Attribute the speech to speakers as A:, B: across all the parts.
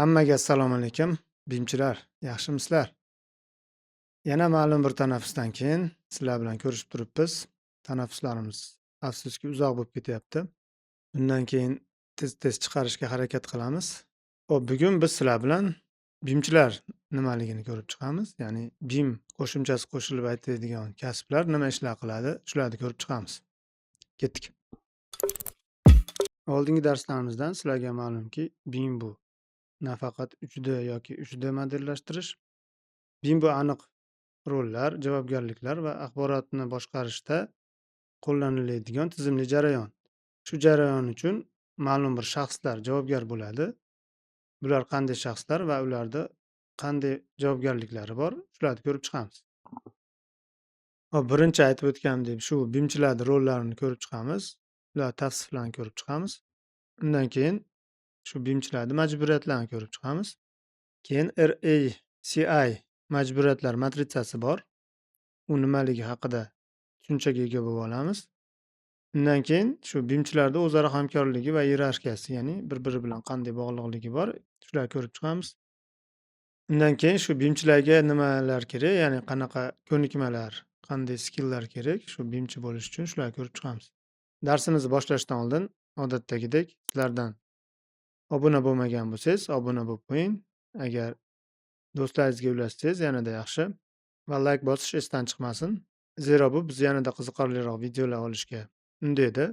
A: Hammaga assalomu alaykum, BIMchilar, yaxshimisizlar? Yana ma'lum bir tanaffusdan keyin sizlar bilan ko'rishib turibmiz. Tanaffuslarimiz, afsuski, uzoq bo'lib ketyapti. Bundan keyin tez-tez chiqarishga harakat qilamiz. Xo'p, bugun biz sizlar bilan BIMchilar nimaligini ko'rib chiqamiz. Ya'ni BIM qo'shimchasi qo'shilib aytiladigan kasblar nima ishlar qiladi, shularni ko'rib chiqamiz. Ketdik. Oldingi darslarimizdan sizlarga ma'lumki, BIM bu nafaqat 3D yoki 3D modellashtirish. BIM bu aniq rollar, javobgarliklar va axborotni boshqarishda qo'llaniladigan tizimli jarayon. Shu jarayon uchun ma'lum bir shaxslar javobgar bo'ladi. Bular qanday shaxslar va ularda qanday javobgarliklari bor, shularni ko'rib chiqamiz. Hop, birinchi aytib o'tganimdek, shu BIMchilarni rollarini ko'rib chiqamiz. Ular tavsiflarini ko'rib chiqamiz. Undan keyin shu BIMchilarni majburiyatlarini ko'rib chiqamiz. Keyin RACI majburiyatlar matritsasi bor. U nimaligi haqida tushunchaga ega bo'lib olamiz. Undan keyin shu BIMchilarda o'zaro hamkorligi va iyerarxiyasi, ya'ni bir-biri bilan qanday bog'liqligi bor, shularni ko'rib chiqamiz. Undan keyin shu BIMchilarga nimalar kerak, ya'ni qanaqa ko'nikmalar, qanday skilllar kerak shu BIMchi bo'lish uchun, shularni ko'rib chiqamiz. Darsimizni boshlashdan oldin odatdagidek sizlardan obuna bo'lmagan bo'lsangiz, obuna bo'lib qo'ying. Agar do'stlaringizga ulashsangiz, yanada yaxshi va layk bosish esdan chiqmasin. Zero bu bizni yanada qiziqarliroq videolar olishga undaydi.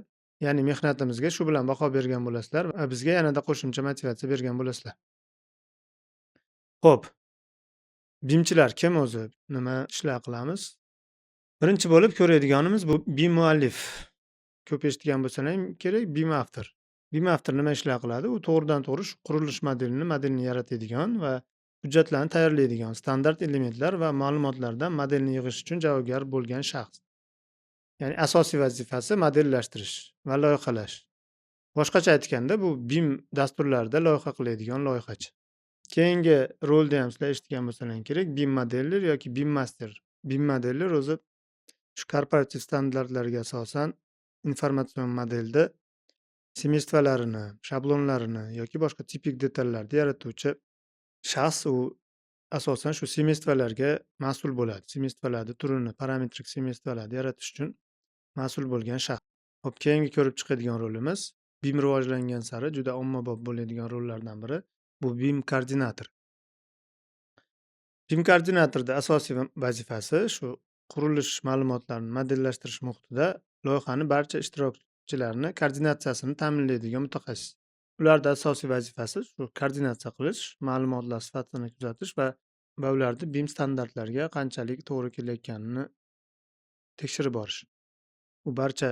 A: Ya'ni mehnatimizga shu bilan baho bergan bo'lasizlar va bizga yanada qo'shimcha motivatsiya bergan bo'lasizlar. Xo'p. BIMchilar kim o'zi? Nima ishlar qilamiz? Birinchi bo'lib ko'radiganimiz bu BIM muallif. Ko'p eshitgan bo'lsalar kerak, BIM автор. BIM автор nima ishlar qiladi? U to'g'ridan-to'g'ri shu qurilish modelini yaratadigan va hujjatlarni tayyorlaydigan, standart elementlar va ma'lumotlardan modelni yig'ish uchun javobgar bo'lgan shaxs. Ya'ni asosiy vazifasi modellashtirish va loyihalash. Boshqacha aytganda, bu BIM dasturlarida loyiha qiladigan loyihachi. Keyingi rolni ham sizlar eshitgan bo'lsalaring kerak, BIM modeller yoki BIM master. BIM modeller o'zi shu korporativ standartlarga asosan informatsion modelda семейство larini, shablonlarini yoki boshqa tipik detallarni yaratuvchi shaxs. U asosan shu семейство larga mas'ul bo'ladi. Семейство larni turini, parametrik семейство larni yaratish uchun mas'ul bo'lgan shaxs. Xo'p, keyingi ko'rib chiqadigan rolimiz BIM rivojlangan sari juda ommabop bo'ladigan rollardan biri bu BIM koordinator. BIM koordinatorda asosiy vazifasi shu qurilish ma'lumotlarini modellashtirish muhitida loyihani barcha ishtirokchilarini koordinatsiyasini ta'minlaydigan mutaxassis. Ularda asosiy vazifasi shu koordinatsiya qilish, ma'lumotlar sifatini kuzatish va ularni BIM standartlariga qanchalik to'g'ri kelayotganini tekshirib borish. U barcha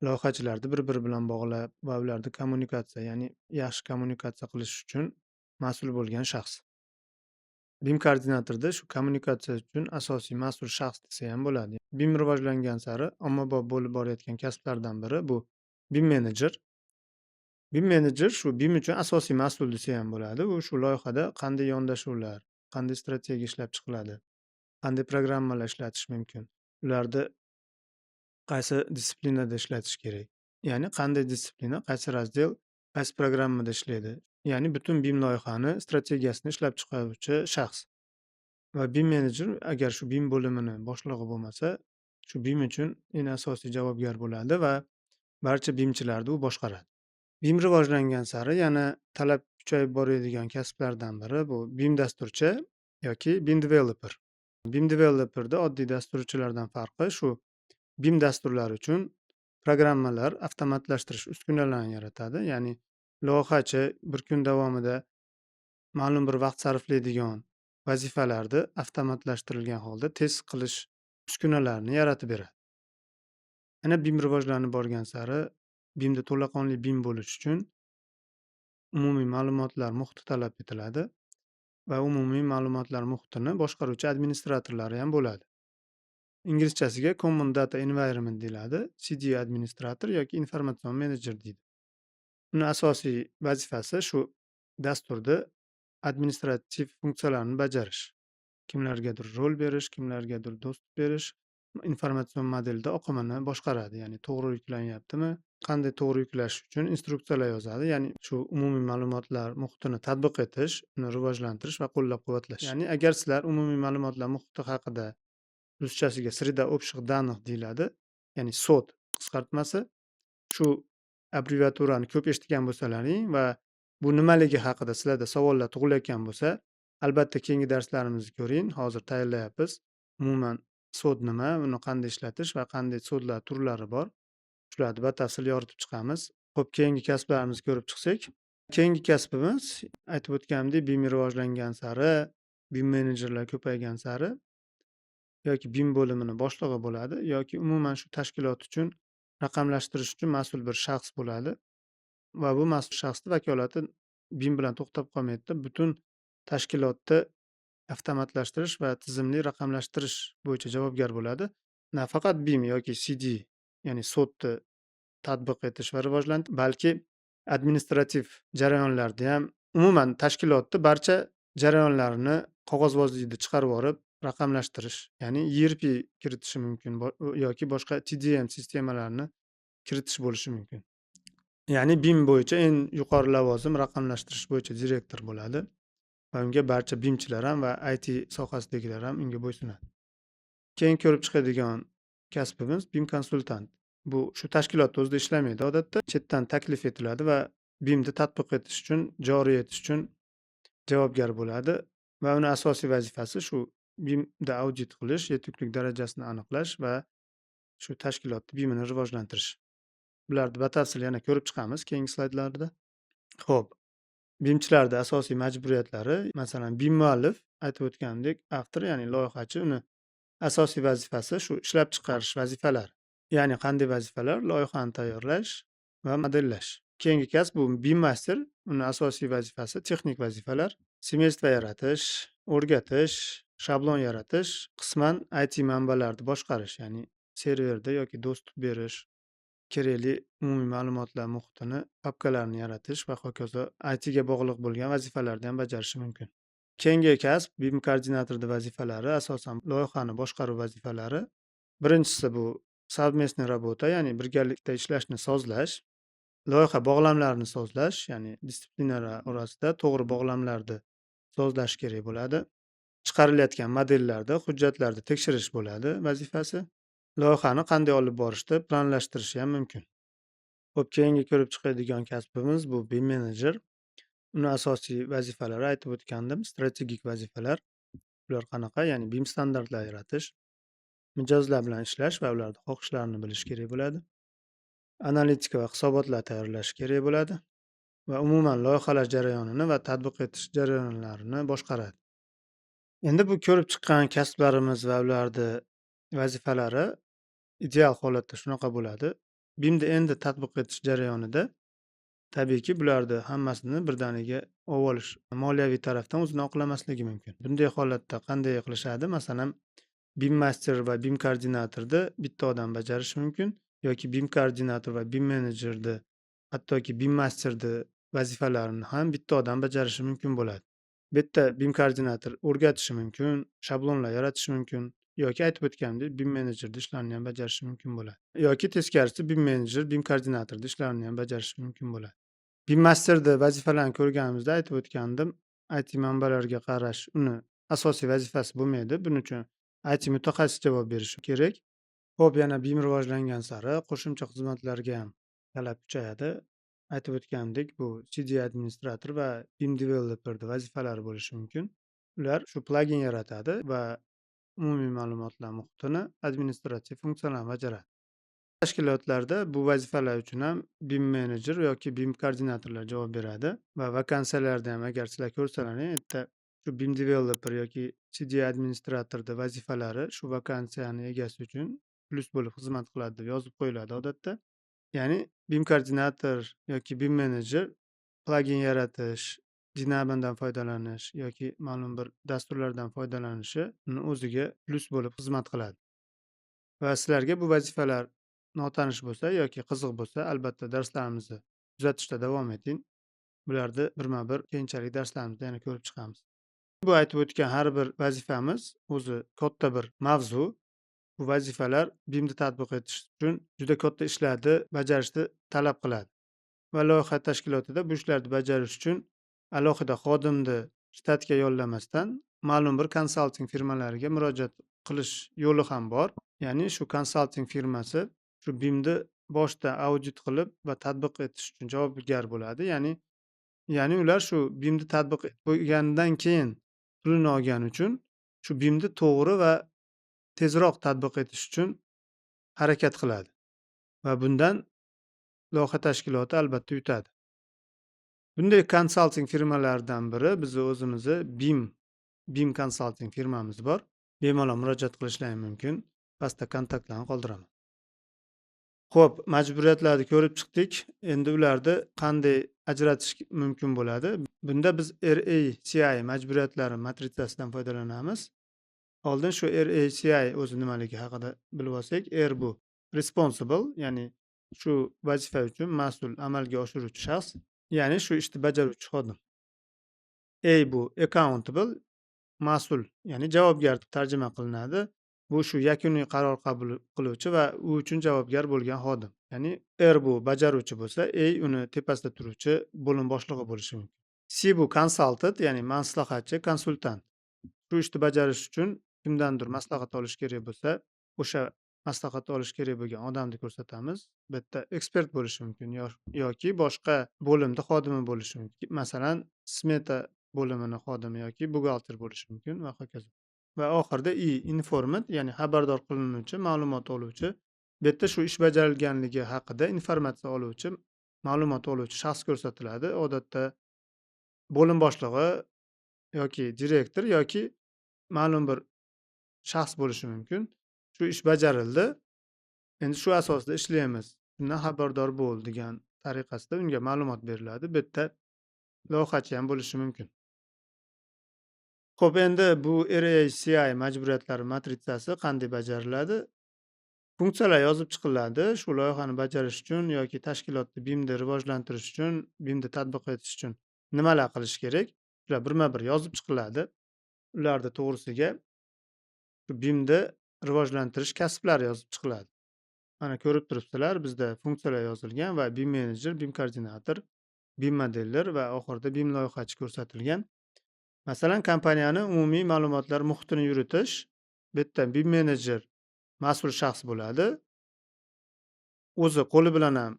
A: loyihachilarni bir-biri bilan bog'lab va ularni kommunikatsiya, ya'ni yaxshi kommunikatsiya qilish uchun mas'ul bo'lgan shaxs. BIM koordinatorda shu kommunikatsiya uchun asosiy mas'ul shaxs desa ham bo'ladi. BIM rivojlangan sari ommabop bo'lib borayotgan kasblardan biri bu BIM menejer. BIM menejer shu BIM uchun asosiy mas'ul desa ham bo'ladi. U shu loyihada qanday yondashuvlar, qanday strategiya ishlab chiqiladi, qanday programmalar ishlatish mumkin, ularni qaysi дисциплина da ishlatish kerak, ya'ni qanday дисциплина, qaysi раздел, qaysi programmada ishlaydi. Ya'ni butun BIM loyihani strategiyasini ishlab chiqaruvchi shaxs. Va BIM menejer agar shu BIM bo'limini boshlig'i bo'lmasa, shu BIM uchun eng asosiy javobgar bo'ladi va barcha BIMchilarni u boshqaradi. BIM rivojlangan sari yana talab kuchayib boradigan kasblardan biri bu BIM dasturchi yoki BIM developer. BIM developerda oddiy dasturchilardan farqi shu BIM dasturlari uchun programmalar, avtomatlashtirish uskunalarini yaratadi. Ya'ni loyihachi bir kun davomida ma'lum bir vaqt sarflaydigan vazifalarni avtomatlashtirilgan holda tez qilish uskunalarini yaratib beradi. Yana BIM rivojlanib borgan sari BIMda to'laqonli BIM bo'lish uchun umumiy ma'lumotlar muhiti talab etiladi va umumiy ma'lumotlar muhitini boshqaruvchi administratorlari ham bo'ladi. Inglizchasiga Common Data Environment deyiladi. CDE administrator yoki informatsion menejer deydi. Uni asosiy vazifasi shu dasturda administrativ funksiyalarni bajarish. Kimlargadir rol berish, kimlargadir доступ berish, informatsion modelda oqimini boshqaradi. Ya'ni to'g'ri yuklanyaptimi, qanday to'g'ri yuklash uchun instruksiyalar yozadi. Ya'ni shu umumiy ma'lumotlar muhitini tatbiq etish, uni rivojlantirish va qo'llab-quvvatlash. Ya'ni agar sizlar umumiy ma'lumotlar muhiti haqida, ruschasiga среда общих данных deyiladi, ya'ni SOD qisqartmasi. Shu abbreviaturani ko'p eshitgan bo'lsalaring va bu nimaligi haqida sizlarda savollar tug'ilayotgan bo'lsa, albatta keyingi darslarimizni ko'ring. Hozir tayyorlayapmiz. Umuman SOD nima, uni qanday ishlatish va qanday SODlar turlari bor. Shularni batafsil yoritib chiqamiz. Xo'p, keyingi kasblarimizni ko'rib chiqsak. Keyingi kasbimiz, aytib o'tganimdek, BIM rivojlangan sari, BIM menejerlar ko'paygan sari yoki BIM bo'limini boshlig'i bo'ladi yoki umuman shu tashkilot uchun raqamlashtirish uchun mas'ul bir shaxs bo'ladi va bu mas'ul shaxsni vakolati BIM bilan to'xtab qolmaydi-da, butun tashkilotni avtomatlashtirish va tizimli raqamlashtirish bo'yicha javobgar bo'ladi. Nafaqat BIM yoki CD, ya'ni SODni tatbiq etish va rivojlantirish, balki administrativ jarayonlarda ham, umuman tashkilotni barcha jarayonlarini qog'ozbozlikni chiqarib yuborib raqamlashtirish, ya'ni ERP kiritishi mumkin yoki boshqa TDM sistemalarini kiritish bo'lishi mumkin. Ya'ni BIM bo'yicha eng yuqori lavozim raqamlashtirish bo'yicha direktor bo'ladi va unga barcha BIMchilar ham va IT sohasidagilar ham unga bo'ysunadi. Keyin ko'rib chiqadigan kasbimiz BIM konsultant. Bu shu tashkilotda o'zida ishlamaydi odatda, chetdan taklif etiladi va BIMni tatbiq etish uchun, joriy etish uchun javobgar bo'ladi va uni asosiy vazifasi shu BIMda audit qilish, yetuklik darajasini aniqlash va shu tashkilotni BIMini rivojlantirish. Bularni batafsil yana ko'rib chiqamiz keyingi slaydlarda. Xo'p, BIMchilarda asosiy majburiyatlari, masalan, BIM muallif, aytib o'tganimdek, автор, ya'ni loyihachi, uni asosiy vazifasi shu ishlab chiqarish vazifalari. Ya'ni qanday vazifalar? Loyihani tayyorlash va modellash. Keyingi kasb bu BIM master, uni asosiy vazifasi texnik vazifalar, семейство yaratish, o'rgatish, shablon yaratish, qisman IT manbalarni boshqarish, ya'ni serverda yoki доступ berish, kerakli umumiy ma'lumotlar muhitini, papkalarni yaratish va hokazo ITga bog'liq bo'lgan vazifalarni ham bajarishi mumkin. Keyingi kasb BIM koordinatorni vazifalari asosan loyihani boshqaruv vazifalari. Birinchisi bu совместная работа, ya'ni birgalikda ishlashni sozlash, loyiha bog'lamlarini sozlash, ya'ni disiplinalar orasida to'g'ri bog'lamlarni sozlash kerak bo'ladi. Chiqarilayotgan modellarda, hujjatlarni tekshirish bo'ladi vazifasi. Loyihani qanday olib borishni planlashtirishi ham mumkin. Xo'p, keyingi ko'rib chiqadigan kasbimiz bu BIM menejer. Uni asosiy vazifalari, aytib o'tgandim, strategik vazifalar. Ular qanaqa? Ya'ni BIM standartlar yaratish, mijozlar bilan ishlash va ularni xohishlarini bilish kerak bo'ladi. Analitika va hisobotlar tayyorlash kerak bo'ladi va umuman loyihalash jarayonini va tatbiq etish jarayonlarini boshqaradi. Endi bu ko'rib chiqqan kasblarimiz va ularni vazifalari ideal holatda shunaqa bo'ladi. BIMni endi tatbiq etish jarayonida tabiiyki bularni hammasini birdaniga olish moliyaviy tarafdan o'zini oqlamasligi mumkin. Bunday holatda qanday qilishadi? Masalan, BIM master va BIM koordinatorni bitta odam bajarishi mumkin yoki BIM koordinator va BIM menejerni, hattoki BIM masterni vazifalarini ham bitta odam bajarishi mumkin bo'ladi. Bu yerda BIM koordinator o'rgatishi mumkin, shablonlar yaratishi mumkin yoki aytib o'tganimdek, BIM menejerni ishlarini ham bajarishi mumkin bo'ladi. Yoki teskarisi, BIM menejer BIM koordinatorni ishlarini ham bajarishi mumkin bo'ladi. BIM masterni vazifalarini ko'rganimizda aytib o'tgandim, IT manbalarga qarash uni asosiy vazifasi bo'lmaydi. Buning uchun IT mutaxassis javob berishi kerak. Xo'p, yana BIM rivojlangan sari qo'shimcha xizmatlarga ham talab kuchayadi. Aytib o'tganimdek, bu CD administrator va BIM developerni vazifalari bo'lishi mumkin. Ular shu plugin yaratadi va umumiy ma'lumotlar muhitini administrativ funksiyalarni bajaradi. Tashkilotlarda bu vazifalar uchun ham BIM menejer yoki BIM koordinatorlar javob beradi va vakansiyalarda ham agar sizlar ko'rsalaring, yerda shu BIM developer yoki CD administratorni vazifalari shu vakansiyani egasi uchun plyus bo'lib xizmat qiladi deb yozib qo'yiladi odatda. Ya'ni BIM koordinator yoki BIM menejer plugin yaratish, Dynamodan foydalanish yoki ma'lum bir dasturlardan foydalanishi uni o'ziga plyus bo'lib xizmat qiladi. Va sizlarga bu vazifalar notanish bo'lsa yoki qiziq bo'lsa, albatta darslarimizni kuzatishda davom eting. Bularni birma-bir keyinchalik darslarimizda yana ko'rib chiqamiz. Bu aytib o'tgan har bir vazifamiz o'zi katta bir mavzu. Bu vazifalar BIMni tatbiq etish uchun juda katta ishlarni bajarishni talab qiladi. Va loyiha tashkilotida bu ishlarni bajarish uchun alohida xodimni shtatga yollamasdan ma'lum bir konsalting firmalariga murojaat qilish yo'li ham bor. Ya'ni shu konsalting firmasi shu BIMni boshda audit qilib va tatbiq etish uchun javobgar bo'ladi. Ya'ni ular shu BIMni tatbiq bo'lgandan keyin pulini olgani uchun shu BIMni to'g'ri va tezroq tatbiq etish uchun harakat qiladi. Va bundan loyiha tashkiloti albatta yutadi. Bunday konsalting firmalaridan biri bizni o'zimizni BIM konsalting firmamiz bor. Bemalol murojaat qilishlari mumkin. Pastda kontaktlarni qoldiraman. Xo'p, majburiyatlarni ko'rib chiqdik. Endi ularni qanday ajratish mumkin bo'ladi? Bunda biz RACI majburiyatlari matritsasidan foydalanamiz. Oldin shu RACI o'zi nimaligi haqida bilib olsak, R bu responsible, ya'ni shu vazifa uchun mas'ul amalga oshiruvchi shaxs, ya'ni shu ishni bajaruvchi xodim. A bu accountable, mas'ul, ya'ni javobgar deb tarjima qilinadi. Bu shu yakuniy qaror qabul qiluvchi va u uchun javobgar bo'lgan xodim. Ya'ni R bu bajaruvchi bo'lsa, A uni tepasida turuvchi bo'lim boshlig'i bo'lishi mumkin. C bu consultant, ya'ni maslahatchi, konsultant. Shu ishni bajarish uchun kimdandir maslahat olish kerak bo'lsa, o'sha maslahat olish kerak bo'lgan odamni ko'rsatamiz. Bu yerda ekspert bo'lishi mumkin yoki boshqa bo'limda xodimi bo'lishi mumkin. Masalan, smeta bo'limini xodimi yoki buxgalter bo'lishi mumkin va hokazo. Va oxirida I informed, ya'ni xabardor qilinuvchi, ma'lumot oluvchi. Bu yerda shu ish bajarilganligi haqida informatsiya oluvchi, ma'lumot oluvchi shaxs ko'rsatiladi. Odatda bo'lim boshlig'i yoki direktor yoki ma'lum bir shaxs bo'lishi mumkin. Shu ish bajarildi. Endi shu asosida ishlaymiz. Shundan xabardor bo'l degan tariqasida unga ma'lumot beriladi. Bu yerda loyihachi ham bo'lishi mumkin. Xo'p, endi bu RACI majburiyatlari matritsasi qanday bajariladi? Funksiyalar yozib chiqiladi. Shu loyihani bajarish uchun yoki tashkilotni BIMda rivojlantirish uchun, BIMda tatbiq etish uchun nimalar qilish kerak? Shular birma-bir yozib chiqiladi. Ularni to'g'risiga shu BIMda rivojlantirish kasblari yozib chiqiladi. Mana ko'rib turibsizlar, bizda funksiyalar yozilgan va BIM menejer, BIM koordinator, BIM modeller va oxirida BIM loyihachi ko'rsatilgan. Masalan, kompaniyani umumiy ma'lumotlar muhitini yuritish, bu yerda BIM menejer mas'ul shaxs bo'ladi. O'zi qo'li bilan ham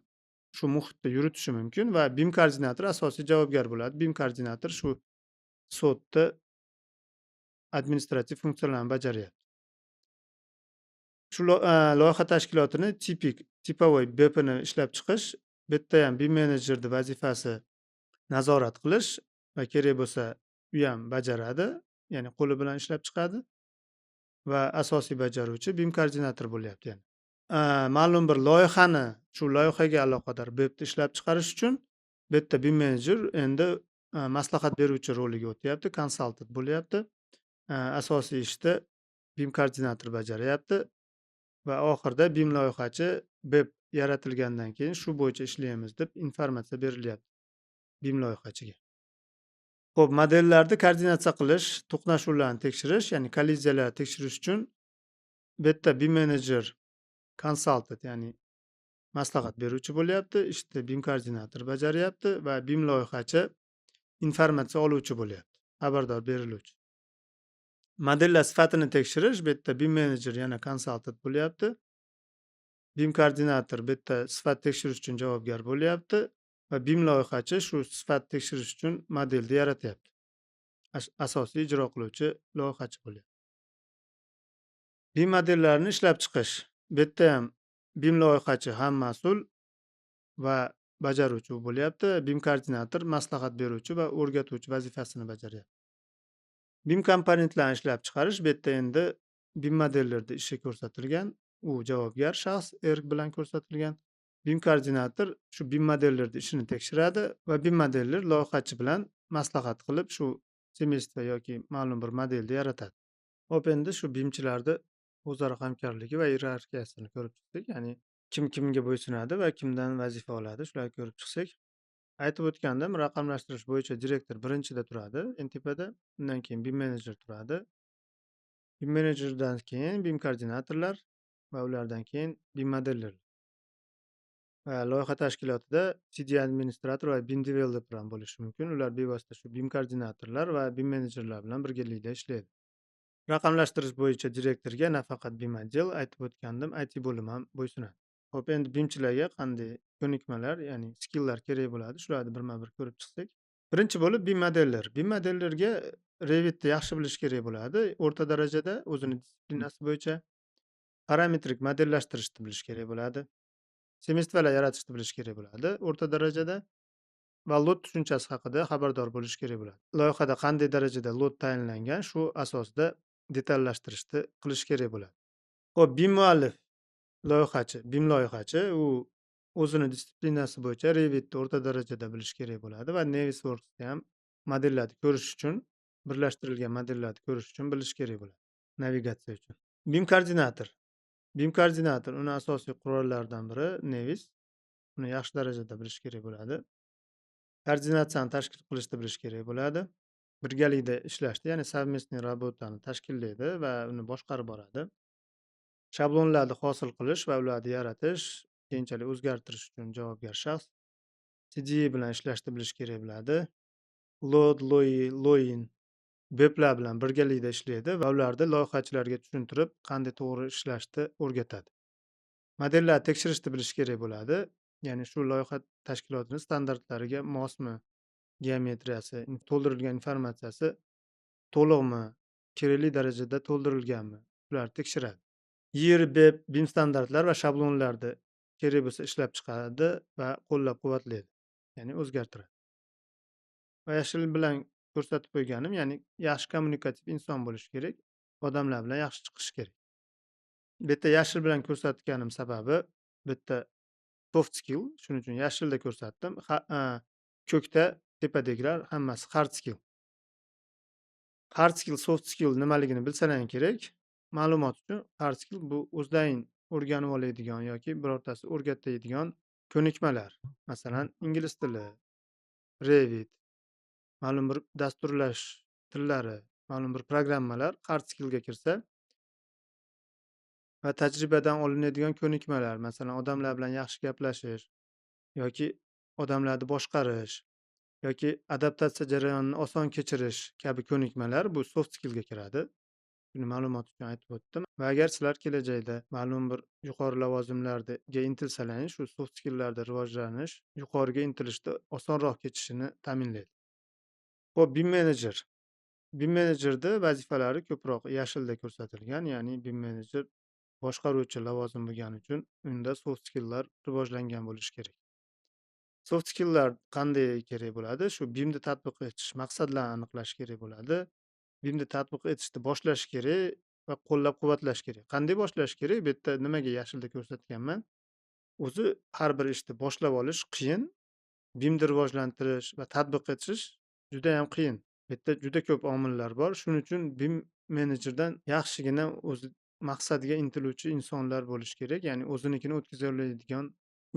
A: shu muhitni yuritishi mumkin va BIM koordinator asosiy javobgar bo'ladi. BIM koordinator shu SOTni administrativ funksiyalarni bajaryapti. Shu loyiha tashkilotini tipik, типовой BEPni ishlab chiqish, bu yerda ham BIM menejerni vazifasi nazorat qilish va kerak bo'lsa u ham bajaradi, ya'ni qo'li bilan ishlab chiqadi va asosiy bajaruvchi BIM koordinator bo'lyapti yana. Ma'lum bir loyihani, shu loyihaga aloqador BEPni ishlab chiqarish uchun bu yerda BIM menejer endi maslahat beruvchi roliga o'tyapti, konsultant bo'lyapti. Asosiy ishni BIM koordinator bajaryapti va oxirida BIM loyihachi BEP yaratilgandan keyin shu bo'yicha ishlaymiz deb informatsiya berilyapti BIM loyihachiga. Xo'p, modellarni koordinatsiya qilish, to'qnashuvlarni tekshirish, ya'ni kolliziyalarni tekshirish uchun bu yerda BIM menejer konsultant, ya'ni maslahat beruvchi bo'lyapti, ishni BIM koordinator bajaryapti va BIM loyihachi informatsiya oluvchi bo'lyapti, xabardor beriluvchi. Modellar sifatini tekshirish, bu yerda BIM menejer yana konsultant bo'lyapti. BIM koordinator bu yerda sifat tekshirish uchun javobgar bo'lyapti va BIM loyihachi shu sifat tekshirish uchun modelni yaratyapti. Asosiy ijro qiluvchi loyihachi bo'lyapti. BIM modellarini ishlab chiqish. Bu yerda ham BIM loyihachi ham mas'ul va bajaruvchi bo'lyapti. BIM koordinator maslahat beruvchi va o'rgatuvchi vazifasini bajaryapti. BIM komponentlarini ishlab chiqarish, bu yerda endi BIM modellarda ishi ko'rsatilgan. U javobgar shaxs R bilan ko'rsatilgan. BIM koordinator shu BIM modellarda ishini tekshiradi va BIM modeller loyihachi bilan maslahat qilib shu семейство yoki ma'lum bir modelni yaratadi. Xo'p, endi shu BIMchilarni o'zaro hamkorligi va iyerarxiyasini ko'rib chiqdik. Ya'ni kim kimga bo'ysunadi va kimdan vazifa oladi, shularni ko'rib chiqsak. Aytib o'tgandim, raqamlashtirish bo'yicha direktor birinchida turadi, eng tepada. Undan keyin BIM menejer turadi. BIM menejerdan keyin BIM koordinatorlar. Va ulardan keyin BIM modeller. Va loyiha tashkilotida CDE administrator va BIM developer ham bo'lishi mumkin. Ular bevosita shu BIM koordinatorlar va BIM menejerlar bilan birgalikda ishlaydi. Raqamlashtirish bo'yicha direktorga nafaqat BIM отдел, aytib o'tgandim, IT bo'limi ham bo'ysunadi. Xo'p, endi BIMchilarga qanday ko'nikmalar, ya'ni skilllar kerak bo'ladi? Shularni birma-bir ko'rib chiqsak. Birinchi bo'lib BIM modeller. BIM modellerga Revitni yaxshi bilish kerak bo'ladi. O'rta darajada o'zini disiplinasi bo'yicha parametrik modellashtirishni bilish kerak bo'ladi. Семейство lar yaratishni bilish kerak bo'ladi o'rta darajada va lot tushunchasi haqida xabardor bo'lish kerak bo'ladi. Loyihada qanday darajada lot tayinlangan, shu asosida detallashtirishni qilish kerak bo'ladi. Xo'p, BIM muallif loyihachi, BIM loyihachi u o'zini disiplinasi bo'yicha Revitni o'rta darajada bilish kerak bo'ladi va Navisworksni ham modellarni ko'rish uchun, birlashtirilgan modellarni ko'rish uchun bilish kerak bo'ladi, navigatsiya uchun. BIM koordinator. BIM koordinator uni asosiy qurollaridan biri Navis. Uni yaxshi darajada bilish kerak bo'ladi. Koordinatsiyani tashkil qilishni bilish kerak bo'ladi. Birgalikda ishlashni, ya'ni совместный работа ni tashkillaydi va uni boshqarib boradi. Shablonlarni hosil qilish va ularni yaratish, keyinchalik o'zgartirish uchun javobgar shaxs. CDE bilan ishlashni bilish kerak bo'ladi. LOD, LOI, LOIN, BEPlar bilan birgalikda ishlaydi va ularni loyihachilarga tushuntirib, qanday to'g'ri ishlashni o'rgatadi. Modellarni tekshirishni bilish kerak bo'ladi. Ya'ni shu loyiha tashkilotining standartlariga mosmi, geometriyasi, to'ldirilgan informatsiyasi to'liqmi, kerakli darajada to'ldirilganmi, ularni tekshiradi. YIR, BEP, BIM standartlar va shablonlarni kerak bo'lsa ishlab chiqaradi va qo'llab-quvvatlaydi, ya'ni o'zgartiradi. Va yashil bilan ko'rsatib qo'yganim, ya'ni yaxshi kommunikativ inson bo'lishi kerak, odamlar bilan yaxshi chiqishi kerak. Bu yerda yashil bilan ko'rsatganim sababi bu yerda soft skill, shuning uchun yashilda ko'rsatdim. Ko'kda tepadagilar hammasi hard skill. Hard skill, soft skill nimaligini bilsalaring kerak. Ma'lumot uchun, hard skill bu o'zlaring o'rganib oladigan yoki birortasi o'rgatadigan ko'nikmalar. Masalan, ingliz tili, Revit, ma'lum bir dasturlash tillari, ma'lum bir programmalar hard skillga kirsa va tajribadan olinadigan ko'nikmalar, masalan, odamlar bilan yaxshi gaplashish yoki odamlarni boshqarish yoki adaptatsiya jarayonini oson kechirish kabi ko'nikmalar bu soft skillga kiradi. Buni ma'lumot uchun aytib o'tdim. Va agar sizlar kelajakda ma'lum bir yuqori lavozimlarga intilsalaring, shu soft skilllarda rivojlanish yuqoriga intilishda osonroq kechishini ta'minlaydi. Xo'p, BIM menejer. BIM menejerda vazifalari ko'proq yashilda ko'rsatilgan, ya'ni BIM menejer boshqaruvchi lavozim bo'lgani uchun unda soft skilllar rivojlangan bo'lishi kerak. Soft skilllar qanday kerak bo'ladi? Shu BIMni tatbiq etish maqsadlarini aniqlash kerak bo'ladi. BIMni tatbiq etishni boshlash kerak va qo'llab-quvvatlash kerak. Qanday boshlash kerak? Bu yerda nimaga yashilda ko'rsatganman? O'zi har bir ishni boshlab olish qiyin. BIMni rivojlantirish va tatbiq etish juda ham qiyin. Bu yerda juda ko'p omillar bor. Shuning uchun BIM menejerdan yaxshigina o'zi maqsadiga intiluvchi insonlar bo'lishi kerak, ya'ni o'zinikini o'tkaza oladigan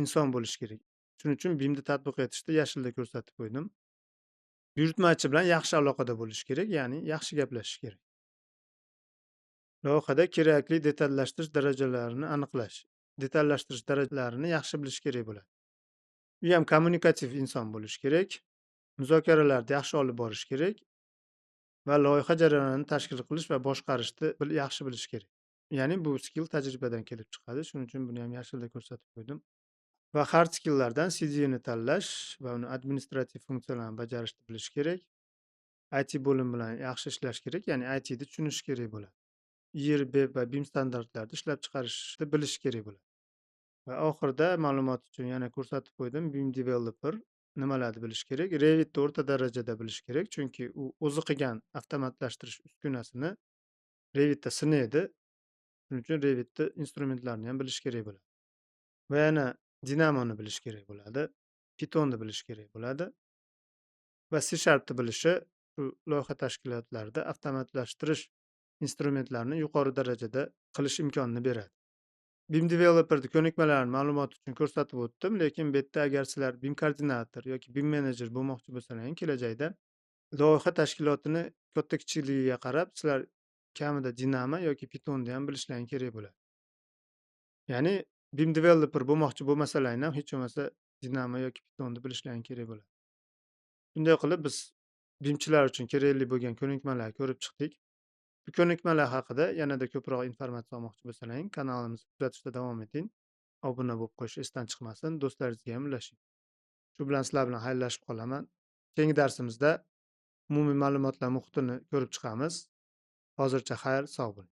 A: inson bo'lishi kerak. Shuning uchun BIMni tatbiq etishda yashilda ko'rsatib qo'ydim. Buyurtmachi bilan yaxshi aloqada bo'lish kerak, ya'ni yaxshi gaplashish kerak. Loyihada kerakli detallashtirish darajalarini aniqlash. Detallashtirish darajalarini yaxshi bilish kerak bo'ladi. U ham kommunikativ inson bo'lishi kerak. Muzokaralarni yaxshi olib borish kerak va loyiha jarayonini tashkil qilish va boshqarishni yaxshi bilish kerak. Ya'ni bu skill tajribadan kelib chiqadi. Shuning uchun buni ham yashilda ko'rsatib qo'ydim. Va hard skilllardan CDEni tanlash va uni administrativ funksiyalarni bajarishni bilish kerak. IT bo'lim bilan yaxshi ishlash kerak, ya'ni ITni tushunish kerak bo'ladi. IRB va BIM standartlarini ishlab chiqarishni bilish kerak bo'ladi. Va oxirida ma'lumot uchun yana ko'rsatib qo'ydim, BIM developer nimalarni bilish kerak? Revitni o'rta darajada bilish kerak, chunki u o'zi qilgan avtomatlashtirish uskunasini Revitda sinaydi. Shuning uchun Revitni instrumentlarini ham bilish kerak bo'ladi. Va yana Dynamoni bilish kerak bo'ladi, Pythonni bilish kerak bo'ladi va C Sharpni bilishi shu loyiha tashkilotlarida avtomatlashtirish instrumentlarini yuqori darajada qilish imkonini beradi. BIM developerni ko'nikmalarini ma'lumot uchun ko'rsatib o'tdim, lekin bu yerda agar sizlar BIM koordinator yoki BIM menejer bo'lmoqchi bo'lsalaring, kelajakda loyiha tashkilotini katta kichikligiga qarab sizlar kamida Dynamo yoki Pythonni ham bilishlaring kerak bo'ladi. Ya'ni BIM developer bo'lmoqchi bo'lmasalaring ham hech bo'lmasa Dynamo yoki Pythonni bilishlaring kerak bo'ladi. Shunday qilib biz BIMchilar uchun kerakli bo'lgan ko'nikmalarni ko'rib chiqdik. Bu ko'nikmalar haqida yanada ko'proq informatsiya olmoqchi bo'lsalaring, kanalimizni kuzatishda davom eting. Obuna bo'lib qo'yish esdan chiqmasin, do'stlaringizga ham ulashing. Shu bilan sizlar bilan xayrlashib qolaman. Keyingi darsimizda umumiy ma'lumotlar muhitini ko'rib chiqamiz. Hozircha xayr, sog' bo'ling.